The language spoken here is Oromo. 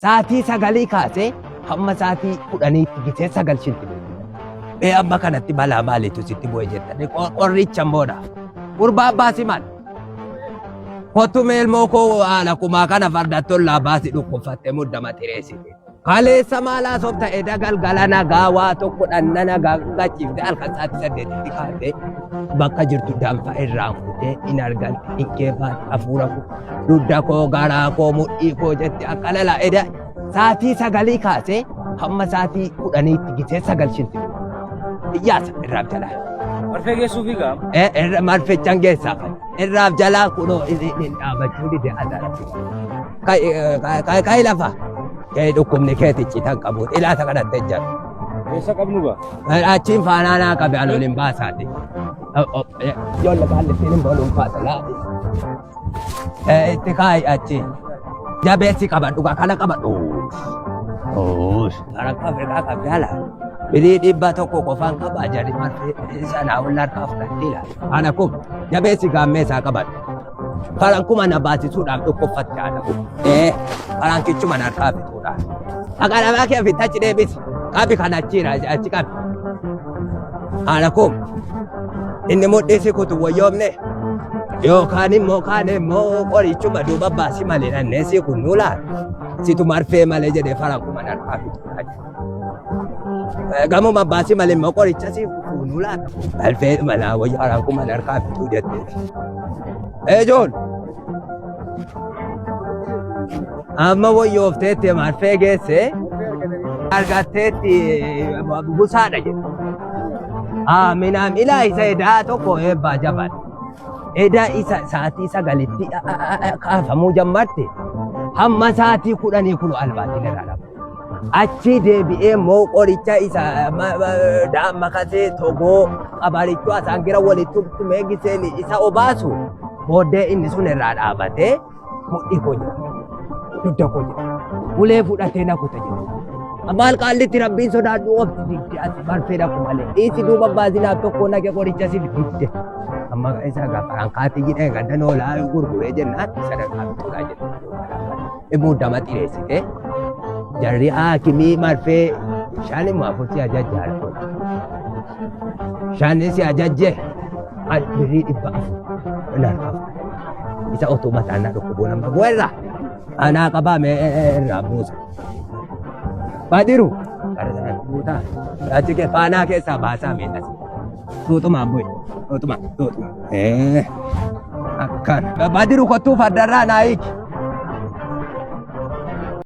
Saatii 9 kaasee hamma saatii 10tti gisee 9 shinti beeku. Mee amma kanatti balaa maaliitu sitti bu'e jettanii qorricha immoodha. Gurbaa baasi maal? Kottu mee ilmoo koo haala kumaa kana fardatti ollaa baasi dhukkubfattee muddama xireessite. Kaleessa maal haasofta eda galgala nagaa waa tokko dhanna nagaa gachiifte halkan sa'aatii 8tti kaatee bakka jirtu danfa irraan futee hin argatte hin keefaate hafuura koo dugda koo garaa koo mudhii koo jette akka lala eda sa'aatii 9 kaasee hamma sa'aatii 10tti gisee 9 shinti iyyaasa irraaf jalaa. Marfee geessuufi gaa. Marfichan geessaa fa'i. Irraaf jalaa kunoo inni dhaabachuu dide azarratti. Ka'i lafa. Kee dhukkubni keeti citan qabu. Ilaata kadhatte jira. Eessa qabnu gaa? Achiin faanaa naa qabe ani olin baasaati. Ijoollee kaallittiin hin booluun baasa laati. Itti kaa'i achi. Jabeessi qabadhu kana qabadhu. Karaa Afrikaa qabdaa laa. Birii 100 qofaan qabaa jarri marfee sanaa ol harkaa fudhattee laa. Ana kun jabeessi gaammee isaa qabadhu. Farankuma na baasisuudhaaf dhukkubfatte ana kun. Ee farankichuma na harkaa fixuudhaaf. Aqalabaa kee ofitti achi deebisi. Qabi kan achiira achi qabi. Ana kun inni mudhiisi kutu wayyoomne yookaan immoo kaan immoo qorichuma duuba baasi malee dhannee si kun nuu laata. Situ marfee malee jedhee farankuma na harkaa fixuudhaaf. Gamuma baasii malee immoo qoricha si fuunuu laata. Alfee manaa wayya farankuma na harkaa fixuu jettee. Eejoon. Amma wayyoofteetti marfee geesse argatteetti busaadha jedhe. Aaminaan ilaa isa edaa tokko eebbaa jabaadha. Edaa isa sa'aatii 9tti kaafamuu jammarte hamma sa'aatii 10 kun albaatiin irraa dhabu. Achii deebi'ee immoo qoricha isa daammakasee togoo qabarichuu asaangira walitti tumee giseen isa obaasu booddee inni sun irraa dhaabatee mudhii koo jedha. Dugda koo jedha. Ulee fudhatee na kuta jedha. Maal qaallitti rabbiin sodaadhu obsi didde ati marfee dhaqu malee. Dhiisi duuba baasinaaf tokko naqe qoricha siif didde. Amma isa gafaraan kaatii jedhee gaddan oolaa gurguree jennaan sadarkaa fixuudhaa jedha. Muddama xireessite jarri haakimii marfee shan immoo afur si ajajje harkoon. Shan si ajajje birrii 400 hin harkaa fudhate. Isa otuu mataan na dhukkubuu nama bu'eerra. Anaa qabaa mee irraa buusa. Badiru gara sanatti buutaa. Achi kee faanaa keessaa baasaa mee asi. Tuutumaan bu'i. Tuutuma tuutuma. Akkana. Badiru kottuu fardarraa naa hiiki.